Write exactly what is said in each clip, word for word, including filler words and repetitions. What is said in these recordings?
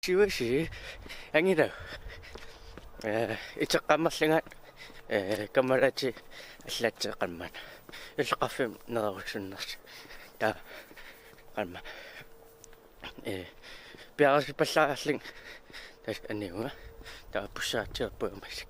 Siuasi, angilaat. Eh, iteqqammerlunga, eh, kammalaati allaatseq qammaana. Illoqarfimmi nererussunnersi. Taava qamma. Eh, piareersipallaarlunga. Tassa anigama. Taava pussaatsiarpugamasik.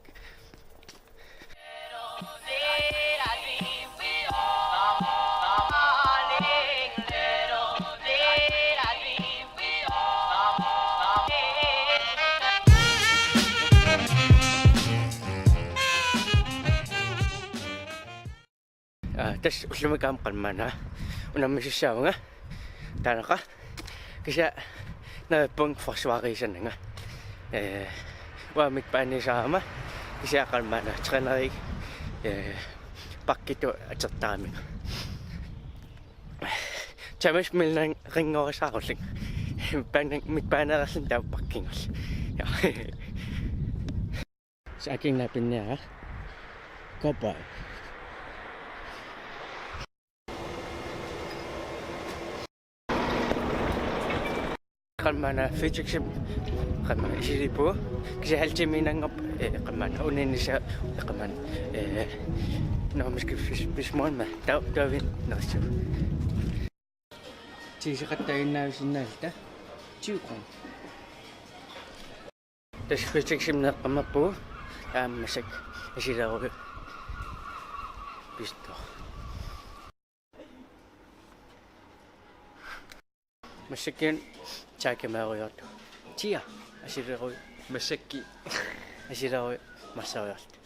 Aa, tassa ullumi aamma qammaana unammisassaanga. Taanna kisianni neriuppunga forsvarisananga. Eh, uanga midtbanerisarama kisianni qammaana træneri, eh, bakkitut atortarami. Thomas Milner ringorisaarullunga. Midtbane-, midtbaneerlunga taava bakkinngorlunga. Ja. Saakinnaa pinniara. Goodbye. Qammaana Føteximi qammaana isilippugut. Kisianni halv time ilanngorpoq, eh, qammaana uninnissaq, eh, qammaana, eh, når man skal spise, spise morgenmad. Taava, taava vi neriuppunga. Tiiseqattaaginnaavissinnaalluta. Tyve kroner. Tassa Føteximi eqqaamappugut, aamma massakkut asilerujuk pistor. Massakkut taakimarujoortu. Tia, asilerujuk. Massakkut asilerujuk, massariartu.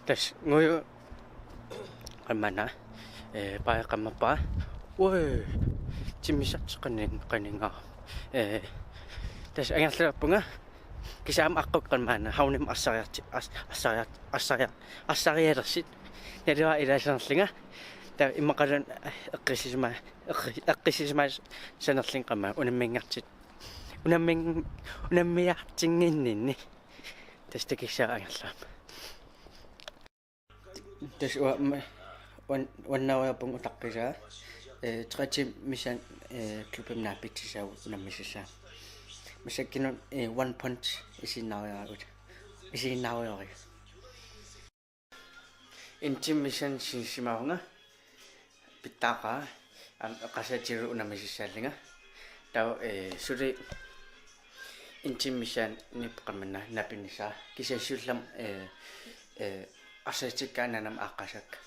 Tassa nguju qammaana, eh, paja qammappara. Ui, timmisartoq qani-, qaninngaarami. Eh, tassa angerlarpunga. Kisianni aamma aqqukka qammaana havnimut arsariarti-, ars-, arsariar-, arsariar-, arsarialersut. Naluara ilaasanerlunga. Taava immaqaluunniit eqqissisima-, eqqi-, eqqissisimasanerlunga qammaana unamminngartut. Unammin-, unammiartinnginninni. Tassa takussavat angerlarama. Tassa uanga ma-, uan-, uannariarpunga utaqqisaa. Eh, tre timer missaani, eh, klubbimi naapitsissaagut unammisassaammat. Massakkut, eh, one pound isiginnaariarakkit. Isiginnaariarakkit. En time missaani sinissimaarunga. Pitsaaqaaq, aamma eqqarsaatigalugu unammisassaallunga. Taava, eh, suli en time missaani nipi qammaana naapinnissaa. Kisianni siullermik, eh, eh, arsaatikka anaanama aaqqassagakka.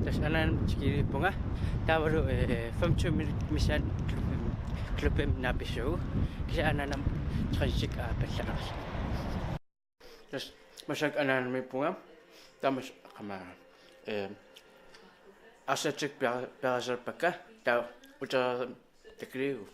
Tassa anaanama tikilerpunga. Taavalu, eh, femogtyve minut missaani klubbimi, klubbimi naapissuugut. Kisianni anaanama træningscykli aappallanarsi. Tassa massakkut anaanamiippunga. Taava massakkut qammaana. Eh, arsaatikka pia-, piareersarpakka. Taava utereerami takuliugu.